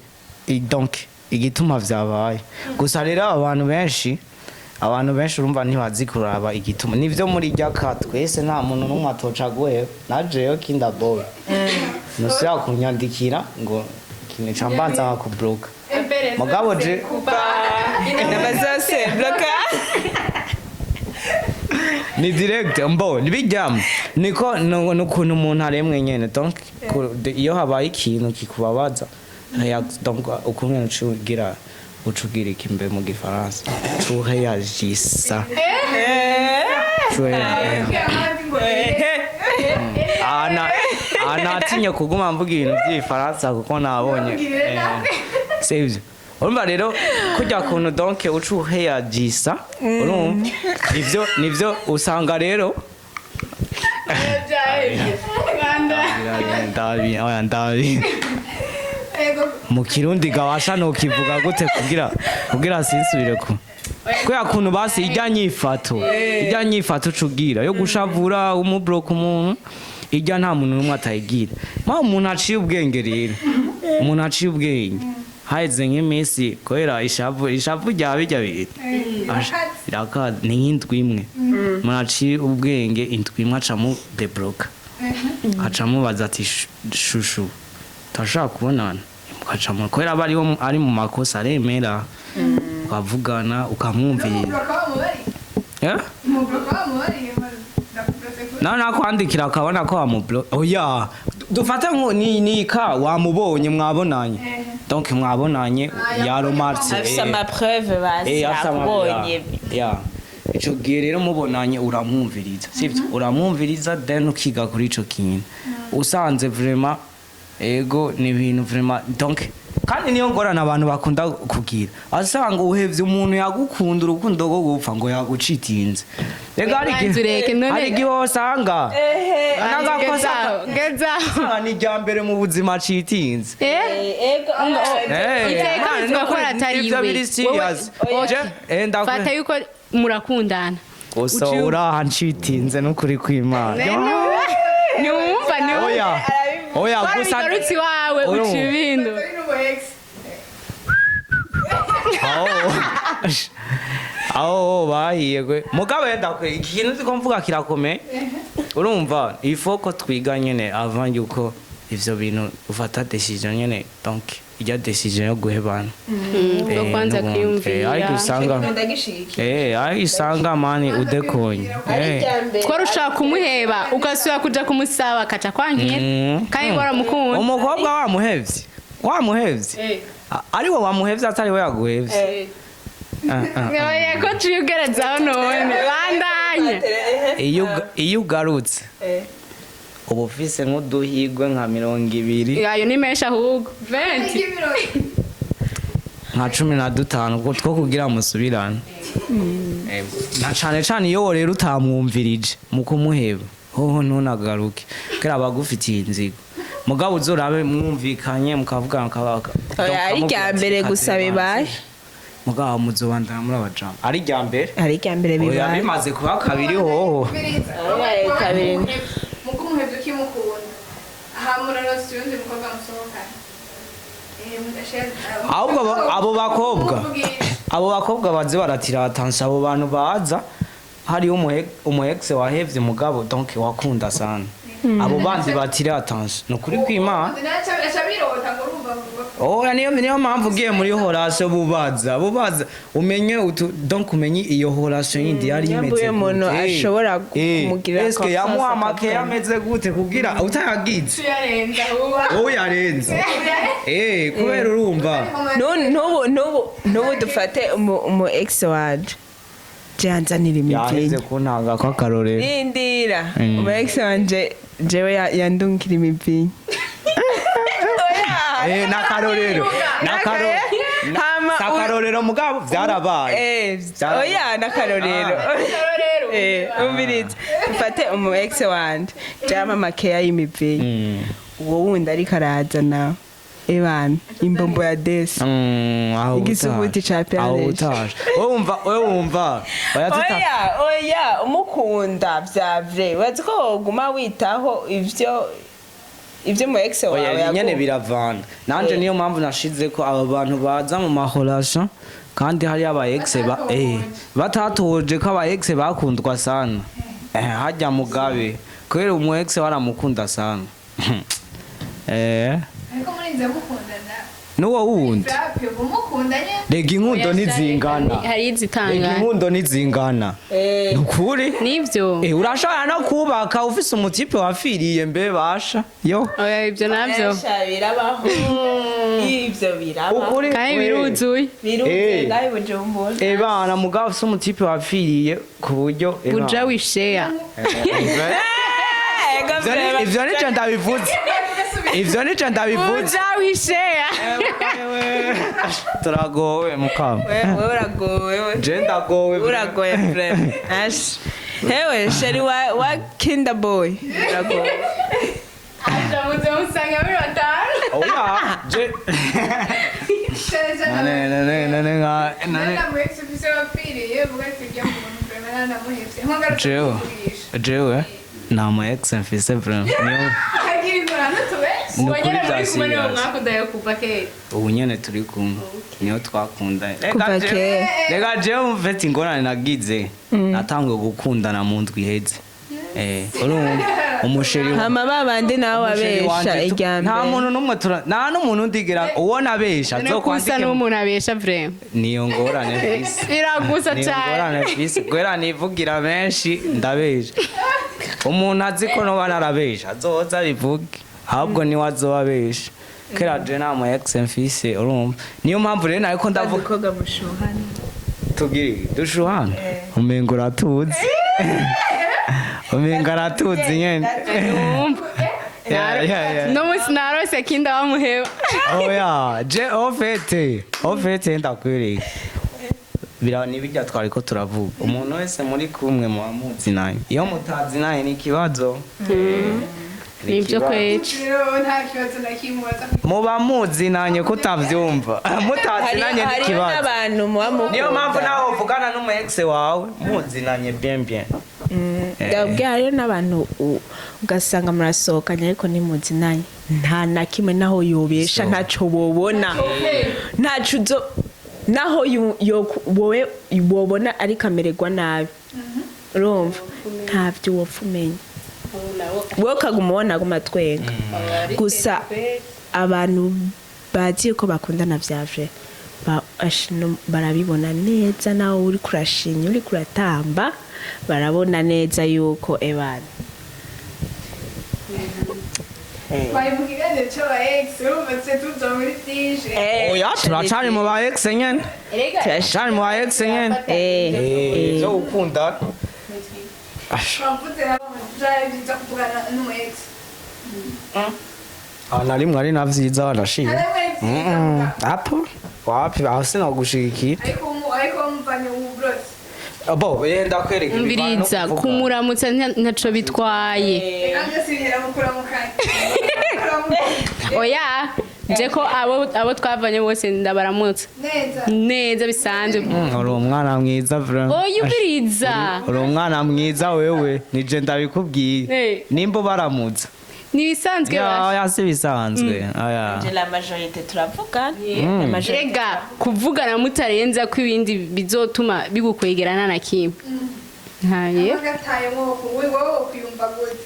donc igituma vyabaye. Gusa rero abantu benshi urumva ntibazi kuraba igituma nivyo. Muri ryaka twese nta muntu n'umwe atocaguye, najeyo kinda boy nusubira kunyandikira ngo ikintu ca mbanza nkakubloka, mugabo je Nabazose bloka. Ni direct mbo nibijyamo, niko nukuntu umuntu aremwe nyene. Donc iyo habaye ikintu kikubabaza, donc ukuntu ucugira iki mbe mu gifaransa, curéagissa. Natinye kuguma mvuga ibintu by'ibifaransa kuko nabonye. Sivyo? Urumva rero kujya kuntu donc uca uheyagisa, urumva nivyo usanga rero. Ndabi, oya, ndabi. Mu Kirundi gabasha nokivuga gute kugira sinsubire ku kubera kuntu basi ijya nyifato ucugira yo gushavura umubloka umuntu, ijya nta muntu n'umwe atayigira. Ma umuntu aciye ubwenge rero, umuntu aciye ubwenge haheze nk'iminsi, kubera ishavu rya bijya bintu irakaze, ni nk'indwi imwe. Umuntu aciye ubwenge indwi imwe aca débloqua, aca amubaza ati: "Chouchou, turashobora kubonana?" Mukaca kubera aba ariho ari mu makosa, aremera, ukavugana, ukamwumviriza. Eh? Nawe nakwandikira akabona ko wamublo. Oya, dufate nko ni ka wamubonye, mwabonanye, donc mwabonanye yaromarse. Afise ama preuves basi. Afise akubonye. Ya, ico gihe rero mubonanye uramwumviriza, sivyo? Uramwumviriza, then ukiga kuri ico kintu. Usanze vraiment ego ni ibintu vraiment, donc kandi niyo ngorane abantu bakunda kugira, asanga uhevye umuntu yagukunda urukundo rwo gupfa ngo yagucitinze. Rega hari Banza ureke, none- hari igihe wosanga n'agakosa Gezaho, gezaho. Usanga ni irya mbere mu buzima acitinze. Eh? Iteka bivuga ko atari Ivyo iwe. biri serious. Wowe- Je, Fata yuko murakundana. Gusa uraha ncitinze n'ukuri kw'Imana. Niwumva, niwumva. Oya, oya, gusa Warabigarutse iwawe Oya. uca ibintu. Aho bahiye gwe mugabo yenda kwe ikintu nzi ko mvuga kirakomeye. Urumva il faut ko twiga nyene avant yuko ivyo bintu ufata décision nyene, donc ijya décision yo guhebana. Ubwo kwanza N'ubundi. kwiyumvira. Ariko usanga ariko usanga mani udekonye. Twari ushaka kumuheba, ugasubira kuja kumusaba, akaca kwankira kandi waramukunda. Umukobwa wamuhevye ari we wamuhevye, atari we yaguhevye. Ah, ah. Oya, ko tuyigerezaho none bandanye. Iyo ugarutse uba ufise nk'uduhigwe nka 20. Ayo ni menshi, ahubwo 20. Nka 15 two kugira musubirane. Na cane cane iyo rero utamwumvirije mu kumuheba, hoho ntunagaruke kubera abagufitiye inzigo. Mugabo uzorabe mwumvikanye, mukavugana, mukabaka. Oya, ari irya mbere gusa bibaye. Mugabo muzobandana muri abajama ari irya mbere. Ari irya mbere Oya, bibaye. bimaze kuba kabiri hoho. Wabaye kabiri. Mukumuhevye ukimukunda, hamurarose uyundi mukobwa musohokana. Ahubwo abo bakobwa baze baratira attention abo bantu baza hariyo umu ex wahevye, mugabo donc wakunda sana, abo bandi batira attention, ni ukuri kw'Imana. Aca birota ngo urumva ngo Oya, niyo mpamvu ugiye muri relation bubaza umenye utu, donc umenye iyo relation yindi yari Nyambo imeze uyo muntu gute. ashobora kumugirira Eske confiance yamuhamakaye akavugana. ameze gute kugira utayagize tuyarenza uba. Wowe yarenze, kubera urumva. N'ubu dufate umu ex wanje janzanira Yaheze imivinyo. kuntanga kw'akarorero. Rindira. Umu ex wanje jewe yandungikira imivinyo. Oya. N'akarorero, n'akarorero. Hama Akarorero, mugabo byarabaye. Byarabaye. Oya, n'akarorero. Umviriza, dufate umu ex wanje jama makeya y'imivinyo, uwo wundi ariko araza nawe ebana imbombo ya desi. Aho Igisuguti utaje. ca Aho Pianege. utaje, wowe wumva oya Oya, oya, umukunda vya vrai, urazi ko woguma witaho ivyo mu ex wawe Oya, nyene yaguha. biravana nanje. Niyo mpamvu nashize ko aba bantu baza mu mahorasha kandi hari aba ex ba batatoje ko aba ex bakundwa sana, hajya mugabe kubera umu ex waramukunda sana. Ariko murinze mukundana. N'uwo wundi. Frappe umukundanye. Rega inkundo ntizingana. Hari Rega izitangana. inkundo ntizingana, ni ukuri. Nivyo. Urashobora no kubaka ufise umutipe wafiriye, mbe basha yo. Oya, ibyo navyo. Birabaho, ibyo birabaho. Ukuri. Kandi biruzuye. Biruzuye ngaho i Bujumbura. Bana, mugabo ufise umutipe wafiriye ku buryo Buja wishare. Ivyo nico ndabivuze, ivyo nico ndabivuze. Buja wishare. Turagowe mukama. Wewe uragowe we. Je ndagowe. Uragoye vraiment. Ash, hewe chéri wa Kinder Boy, uragowe. Aja musanga muri batanu. Oya, je nane nane nane nane. Nana mu ex ufise wapfiriye, uvuga ati urya muntu vraiment nanamuhevye, nkongarutse Jewe. kukuvugisha. Jewe nta mu ex mfise vraiment, niyo. Akagira ingorane tubeshe. Ni ukuri Ubonyene bya muri kumwe niwo serious. mwakundaye kuva kera? Ubu nyene turi kumwe niyo twakundanye. Kuva kera. Reka jewe mfite ingorane nagize, natanguye gukundana mu ndwi iheze. Urumva umuchéri Hama babandi nawe umuchéri wabesha wanje irya nta mbere. muntu n'umwe nta n'umuntu ndigera uwo nabesha. No kusa Azokwandike. n'umuntu abesha vraiment. Niyo ngorane mfise. Biragusa Niyo cyane. ngorane mfise, kubera nivugira menshi, ndabesha. Umuntu azi ko noba narabesha azoza abivuge, ahubwo niwe azoba abesha. Kera je nta mu ex mfise, urumva niyo mpamvu rero nariko ndavuga. Koga mushuhana. Tugire dushuhana, umengo uratuzi, umengo aratuzi nyene. Wumva. Yeah. No munsi narose kinda wamuheba. Oya, je au fait ndakwereka bira nibijya twariko turavuga. Umuntu wese muri kumwe muba muzinanye, iyo mutazinanye ni ikibazo. Ni Nibyo. ikibazo. Kweca. Rero nta kibazo na kimwe uraza. Muba muzinanye, kutavyumva mutazinanye ni Hariyo ikibazo. n'abantu muba mukunda. Niyo mpamvu nawe uvugana n'umu ex wawe muzinanye bien bien. Ndabwira, hariyo n'abantu ugasanga murasohokanye ariko ntimuzinanye nta na kimwe, naho yobesha ntaco wobona, ntaco uzo naho wowe wobona ariko amererwa nabi, urumva ntavyo wopfa umenya, wowe ukaguma ubona aguma twenga gusa. Abantu bazi yuko bakundana vya vrai barabibona neza, nawe uri kurashinya, uri kuratamba, barabona neza yuko ebana. Bari mu kiganiro c'aba ex, urumva tse tuja muri byinshi. Oya, turacari mu ba ex nyene, turacari mu ba ex nyene. Ivyo gukunda. Bavuze nabo byari byiza kuvugana n'umu ex. Ah, na rimwe ari na vyiza wanashimye. Na rimwe ari vyiza kuvuga. Apo wapi, aho sinagushigikira. Ariko muvanye uburozi. Bo yenda kwereka. Umviriza, kumuramutsa ntaco bitwaye. Reka byose bihera mu kuramukanya. Kuramukanya. Oya, je ko abo twavanye bose ndabaramutsa. Neza. Neza bisanzwe. Uri umwana mwiza vraiment. Oya, umviriza. Uri umwana mwiza wewe, nije ndabikubwiye. Nimba ubaramutsa. Ni ibisanzwe basha. Ya, si bisanzwe, aya. La majorité turavugana, la majorité. Rega kuvugana mutarenza ko ibindi bizotuma bigukwegerana na kimwe ntaye. Agataye mwo wowe ukiyumva gute?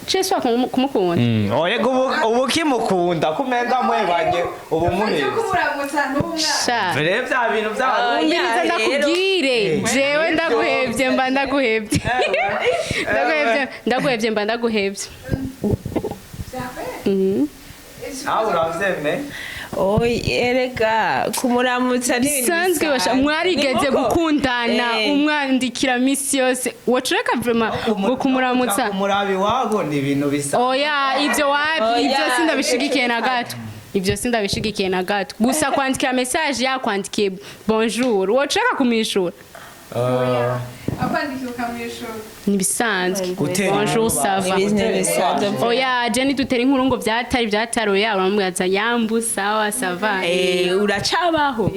Cese kumukunda. Oya, ubu ukimukunda kumenga mwebanye ubu muheze. Kumuramutsa n'umwana. Sha. Mbere bya bintu by'abarundi. Umviriza, ndakubwire, jewe ndaguhevye mba ndaguhevye, ndaguhevye, ndaguhevye mba ndaguhevye. Nawe uravyemeye? Oya, erega kumuramutsa ni ibintu Bisanzwe basha. bisanzwe. Mwarigeze Ni nkuko- gukundana, umwandikira misi yose, wacureka vraiment ngo kumuramutsa. Kumuraba iwabo ni ibintu bisa. Oya, ibyo wapi. Oya. Ibyo sindabishigikiye na gato, ibyo sindabishigikiye na gato. Gusa kwandikira message, yakwandikiye bonjour, wacureka kumwishura. Akwandikiye ukamwishura. Nibisanzwe. Gutera Bonjour, inkuru. ça va? Ibintu bisanzwe. Oya, je nidutera inkuru ngo byatari byatari, oya, uramubwira yambu, sawa, ça va. Uracabaho.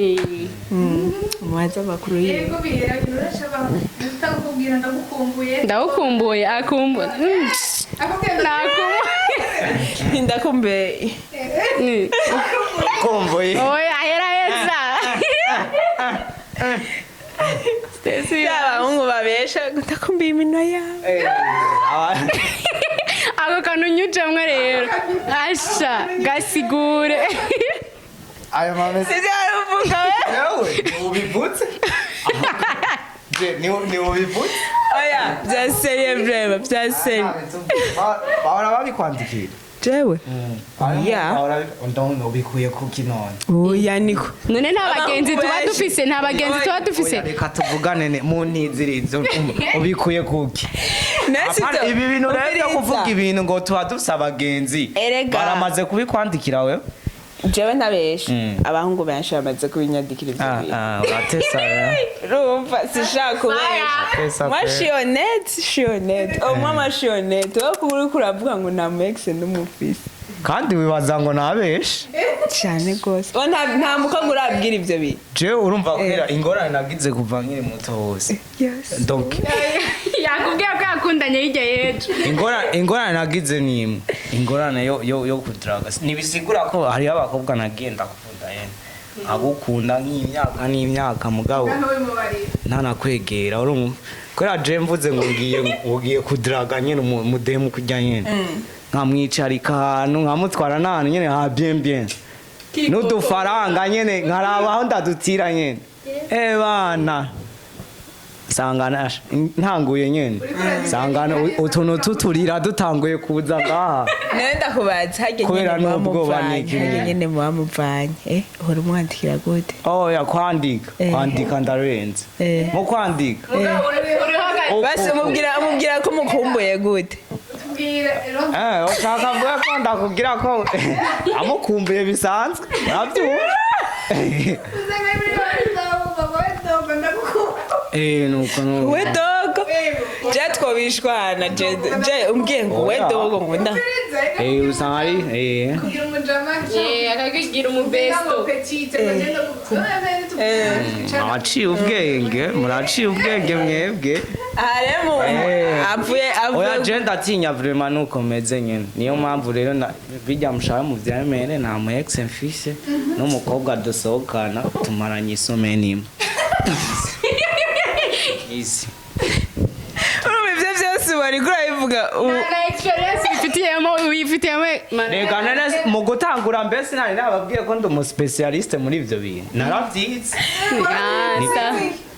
Umuhanzi amakuru yiwe. Yego, bihera urashabaho ndakubwira ndagukumbuye. Ndagukumbuye, akumbu Akubwira. Nakumbuye. Ndakumbe. Kumbuye. Oya, hera heza. Abahungu babesha, ndakumbuye iminwa yawe. Ako kantu unyujemwo rero, asha gasigure. Ayo mamese. Sivyo wari uvuga we? Yewe, ubivutse. Je, ni ubivutse. Oya, bya sérieux, vraiment, bya sérieux. Bahora babikwandikira. Jewe? Ya. Bahora ndabona ubikuye kuki none? Oya, niko. None nta bagenzi tuba dufise? Nta bagenzi tuba dufise? Oya, reka tuvugane mu ntizirizo, ubikuye kuki? Nasi. Apana, ibi bintu rero byo kuvuga ibintu ngo tuba dufise abagenzi. Erega. Baramaze kubikwandikira wewe? Jewe ntabesha, abahungu benshi bamaze kubinyandikira ivyo Ah, bintu. ah, uratesa eh. Urumva sishaka kubesha. Tesa Moi, pe. je suis honnête, je suis honnête. Au moins, moi, je suis honnête. Wowe kuba uriko uravuga ngo nta mu ex n'umufisi. Kandi wibaza ngo nabeshe. Cyane rwose. Oh, nta mukobwa urabwira ivyo bintu. Jewe urumva kubera ingorane nagize kuva nkiri muto hose. Yes. Donc Yakubwiye ko yakundanye hirya y'ejo. Ingorane nagize ni imwe, ingorane yo kudraga. Ntibisigura ko hariho abakobwa nagenda gukunda yene, agukunda nk'imyaka n'imyaka, mugabo ntanakwegera. Urumva kubera je mvuze ngo ngiye, ugiye kudraga nyene umudemu kurya nyene, nkamwicarika ahantu, nkamutwara n'ahantu nyene ha bien bien, n'udufaranga nyene nkaraba aho ndadutira nyene. Eh bana, sangana ntanguye nyene, sangana utuntu tuturira dutanguye kuza ngaha. Nawe ndakubaza, harya Kubera nyene muba n'ubwoba muvanye, n'iki harya nyene. nyene muba muvanye, uhora umwandikira gute? Oya, kwandika kwandika ndarenze mu kwandika. Basi umubwira ko umukumbuye gute? Eh, ushaka mvuge ko ndakubwira ko amukumbuye bisanzwe, urabyumva? Eh, nuko nuko. We dogo, je twobishwana, je umbwiye ngo we Oya. dogo ngo nda Eh, usanga ari eh. Akakugira umubesto. Muraciye ubwenge, muraciye ubwenge mwebwe. Aha rero avuye Oya, avuye. je ndatinya vraiment, nuko meze nyene. Niyo mpamvu rero bijya mushaka mu vyamere, nta mu ex mfise, n'umukobwa dusohokana tumaranye isomeni imwe. Isi. Urumva ivyo vyose wari urabivuga Na experience wifitiyemo, wifitiyemo. Reka none mu gutangura mbese nari nababwiye ko ndi umuspecialiste muri ivyo bintu. Naravyize.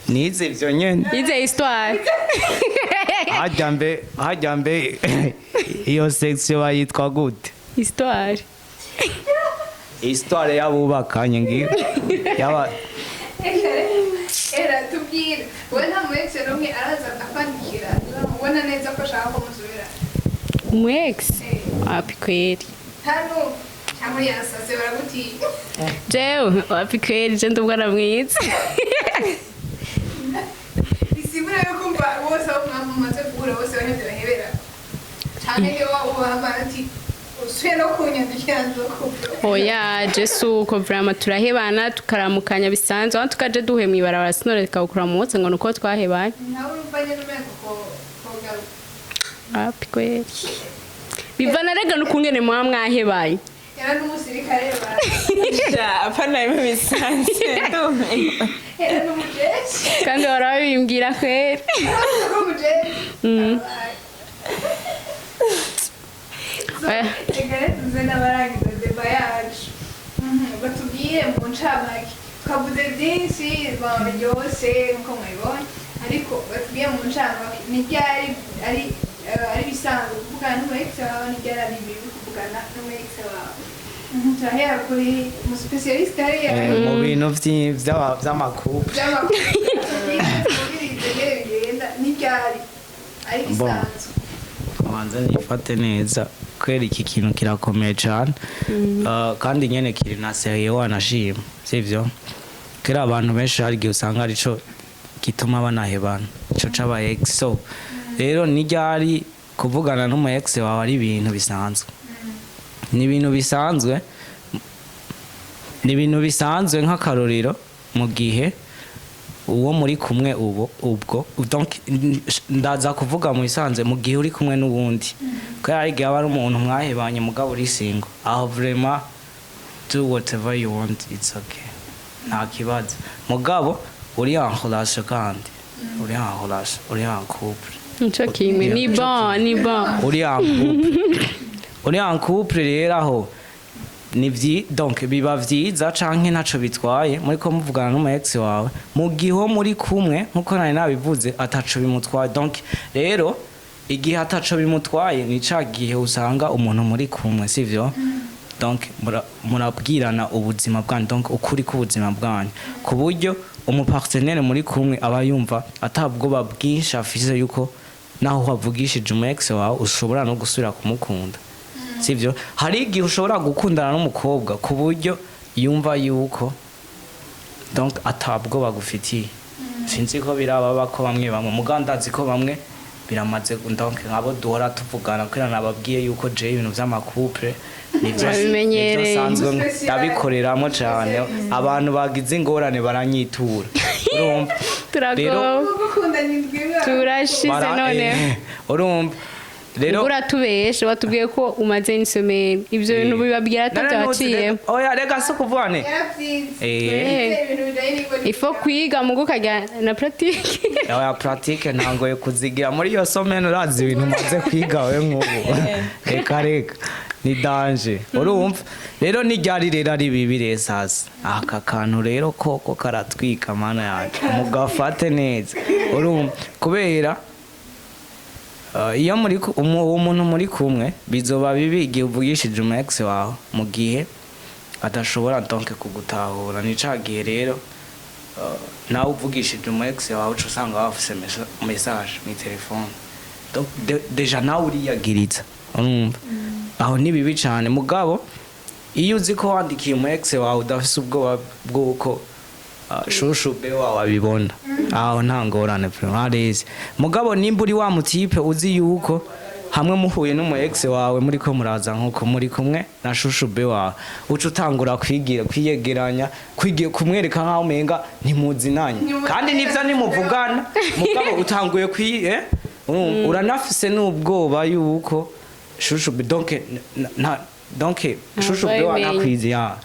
Nize ivyo nyene. Yize histoire. Hajya mbe iyo section bayitwa gute? Histoire. Histoire y'abubakanye ngiyo. Yaba Era tubwire, wowe nta mu ex n'umwe araza akwandikira ubona neza ko ashaka ko musubira? Umu ex? Wapi kweri. Nta n'umwe, cyangwa yasaze baragutinya? Jewe wapi kweri, je ndi umwana mwiza. Bisigura yuko umva bose abo mwamaze guhura bose bahevye bahebera, canke niba ubahamara ati usuye no kunyandikira nzokubwira? Oya, je suko vraiment, turahebana tukaramukanya bisanzwe, aho tukaje duhuye mw'ibarabara sinoreka kuramutse ngo nuko twahebanye. Nawe urumva nyene umengo ko kogaruka? Wapi kweri, bivana rega n'ukungene muba mwahebanye. Yara n'umusirikare ba Sha, apana bimwe bisanzwe, ndumiwe. Yara n'umujeshi. Kandi bahora babimbwira kweri. N'umujeshi. Oya. Reka rero tuze n'abarangiza débat yacu. Batubwire mu ncamake, twavuze byinshi biryoshye nkuko mwabibonye, ariko batubwire mu ncamake ni ryari ari bisanzwe kuvugana n'umu ex wawe, ni ryari ari bibi kuvugana n'umu ex wawe? Turahera kuri umuspecialiste hariya. Mu bintu vy'amakuru. By'amakuru, tubwire ingene bigenda, ni ryari ari Bon. bisanzwe. Banza nifate neza kubera iki kintu kirakomeye cyane. Kandi nyene kiri na sérieux wanashima, sivyo? Kera abantu benshi hari igihe usanga arico gituma banahebana, ico c'aba ex. So rero ni ryari kuvugana n'umu ex wawe ari ibintu bisanzwe? Ni ibintu bisanzwe, ni ibintu bisanzwe nk'akarorero mu gihe uwo muri kumwe ubu ubwo, donc ndaza kuvuga mu bisanzwe mu gihe uri kumwe n'uwundi, kubera hari igihe aba ari umuntu mwahebanye mugabo uri single, aho vraiment do whatever you want, it's okay, nta kibazo. Mugabo uri en relation, kandi uri en relation, uri en couple. Nico kimwe, ni bon, ni bon. Uri en couple, uri en couple rero aho Ni vyi donc biba vyiza canke ntaco bitwaye muri ko muvugana n'umu ex wawe mu gihe uwo muri kumwe, nkuko nari nabivuze, ataco bimutwaye. Donc rero igihe ataco bimutwaye ni ca gihe usanga umuntu muri kumwe, sivyo? Donc murabwirana ubuzima bwanyu, donc ukuri k'ubuzima bwanyu, ku buryo umu partenaire muri kumwe aba yumva atabwoba bwinshi afise yuko naho wavugishije umu ex wawe ushobora no gusubira kumukunda, sivyo? Hari igihe ushobora gukundana n'umukobwa ku buryo yumva yuko donc atabwoba gufitiye. Sinzi ko biraba ko bamwe bamwe, mugandazi ko bamwe biramaze. Donc nk'abo duhora tuvugana, kubera nababwiye yuko je ibintu vy'ama couple nivyo Urabimenyereye. nivyo nsanzwe ndabikoreramo cane. Abantu bagize ingorane baranyitura, urumva? Turagowe. Gukundana indwi imwe. Turashize. None Urumva rero, uratubeshe, watubwiye ko umaze n'isomero, ibyo bintu bibabwira atabyaciyemo. Oya, rega si ukuvuga ne Yaravyize. Ibintu bijanye n'ingo. Ifo kwiga mugo ukajya na pratique. Oya, pratique ntangoye kuzigira muri iyo semaine. Urazi ibintu umaze kwiga we nk'ubu? Reka reka, ni danger. Urumva rero, n'iryari rero ari bibi rero. Sasa aka kantu rero koko karatwika, mana yanjye, mugafate neza. Urumva, kubera iyo muri uwo muntu muri kumwe, bizoba bibi igihe uvugishije umu ex wawe mu gihe adashobora donc kugutahura. Ni ca gihe rero nawe uvugishije umu ex wawe uca usanga wafise message mu telefone. Donc déjà nawe uriyagiriza. Urumva, aho ni bibi cane. Mugabo iyo uzi ko wandikiye umu ex wawe udafise ubwoba bw'uko chouchou be wawe abibona, aho nta ngorane, vraiment areze. Mugabo nimba uri wa mu type uzi yuko hamwe muhuye n'umu ex wawe muri ko muraza nkuko muri kumwe na chouchou be wawe, uca utangura kwigira, kwiyegeranya, kwigira, kumwereka nkaho umenga ntimuzinanye, kandi nivyo ntimuvugana, mugabo utanguye kwi urumva, uranafise n'ubwoba yuko chouchou be donc donc chouchou be wawe Ntabwo ntakwizi ya.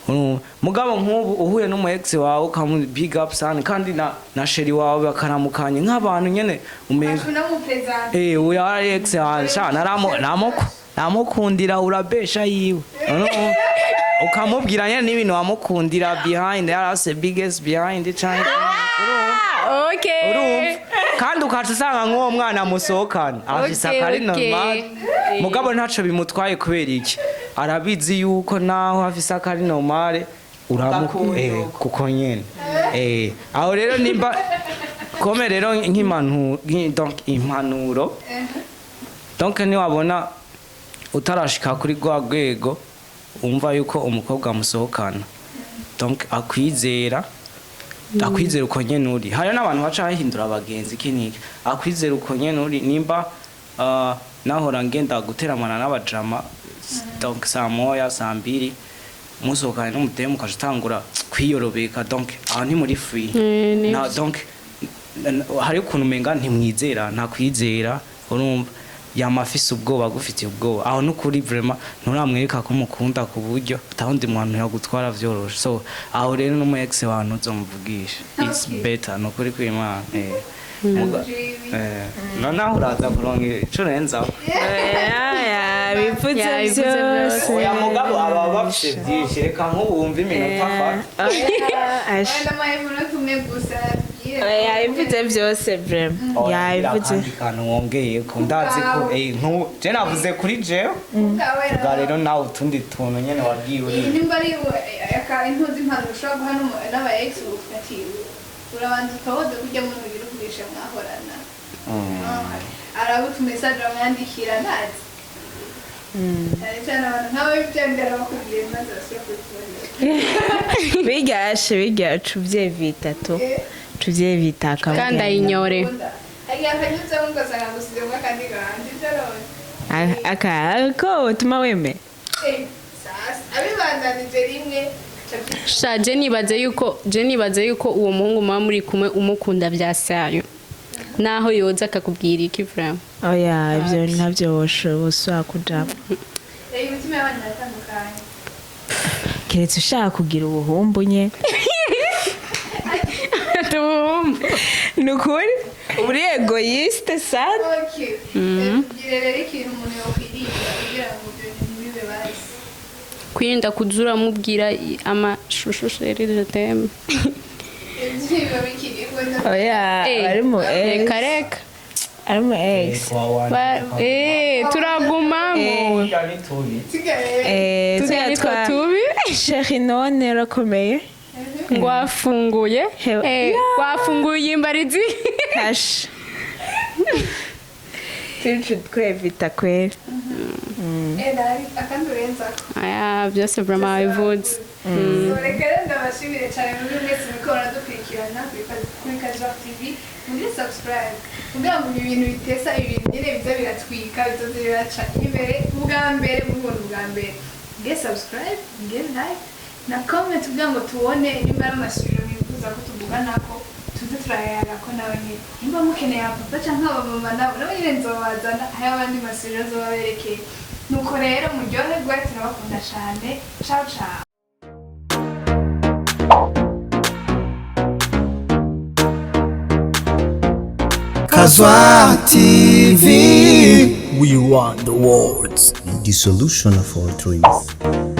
Urumva? Mugabo nk'ubu uhuye n'umu ex wawe ukamu big up sana, kandi na chéri wawe bakaramukanye nk'abantu nyene, umenga Unamupresenta. Uyu ari ex wanje sha, naramo namoko namukundira, urabesha yiwe. Urumva? Ukamubwira nyene n'ibintu wamukundira behind, yarase biggest behind canke, urumva? Okay. Urumva, kandi ukaca usanga nk'uwo mwana musohokana afise akari normal, mugabo ntaco bimutwaye. Kubera iki? Arabizi yuko naho afise akari normal uramu Bakunda uko. Kuko nyene aho rero nimba kome rero nk'impanuro, donc impanuro, donc niwabona utarashika kuri rwa rwego wumva yuko umukobwa musohokana donc akwizera, akwizera uko nyene uri. Hari n'abantu baca bahindura abagenzi, iki n'iki. Akwizera uko nyene uri. Nimba nahora ngenda guteramana n'abajama, donc saa 1, saa 2 musohokanye n'umudemu, ukaca utangura kwiyorobeka, donc aho ntimuri free. Na donc hari ukuntu umenga ntimwizera, ntakwizera. Urumva, yama afise ubwoba, agufitiye ubwoba. Aho nukuri vraiment nturamwereka ko umukunda ku buryo atawundi muntu yagutwara vyoroshe. So aho rero n'umu ex wawe ntuzomuvugisha, it's better, nukuri kw'Imana. Noneho uraza kuronka ico urenzaho. Yabivuze Yabivuze byose. byose. Oya, mugabo aba bafise byinshi. Reka nk'ubu wumve iminota afata. Wenda amaye umunota umwe gusa tubwire. Yabivuze byose vraiment. Oya, Yabivuze. akandi kantu wongeyeko, ndazi ko nk'ubu je navuze kuri jewe. Ubwawe. Ubwa rero nawe utundi tuntu nyene wagiye uri. Nimba ari intuzi, impanuro ushobora guha n'aba ex, ati urabanza ukaboza kurya muntu ugira ukugisha mwahorana, araba utu message bamwandikira, ntazi cyane cyane abantu nk'abo bibyandira bakubwiye maze basubira kubikora. Biryashe birya tuvyevita tu tuvyevita. Kandi ayinyore. Hagiye akanyuzamo ugasanga gusizemo akandi gahandi byarose. Aka ko utuma wemera. Sasa abibandanije rimwe. Sha, je nibaze yuko uwo muhungu muba muri kumwe umukunda vya sayo, naho yoza akakubwira iki, vraiment. Oya, ivyo ntabyo wosubira kujamo. Imitima y'abantu iratandukanye. Keretse ushaka kugira ubuhumbu nye. Tubumve. Ni ukuri uri égoïste sana. Okay, tubwire rero ikintu umuntu yokwirinda kugira ngo ibyo bintu ntibibe basi. Kwirinda kuza uramubwira amashusho: "Chéri, je t'aime." Ibyo biba bikiri. Oya. Eh, Ari mu ex. Reka reka. Ari mu ex. Eh, turagumamo. Eh, Tujya nitwo twa tubi. Chéri, none urakomeye? Ngo wafunguye? He- Eh, wafunguye imbarizi. Kashi turi twevita kweri. Akandi urenzako? Aya, byose vraiment wabivutse. Reka rero ndabashimire cyane muri mwese muriko muradukurikirana kuri Kajar TV. Muri subscribe kugira ngo ibi bintu bitesa, ibintu nyine biza biratwika, bizoze biraca imbere ubwa mbere, mubibona ubwa mbere. Mugire subscribe, mugire like na comment kugira ngo tubone nimba ari amasubiro mwifuza ko tuvuganako, tuze turayagako nawe nyine. Nimba mukeneye abapapa canke abamama, nabo nyine nzobazana, hariho abandi masubiro nzobaberekeye. Nuko rero muryoherwe, turabakunda cane. Ciao ciao. Kazwa TV. We want the world. The solution of all dreams.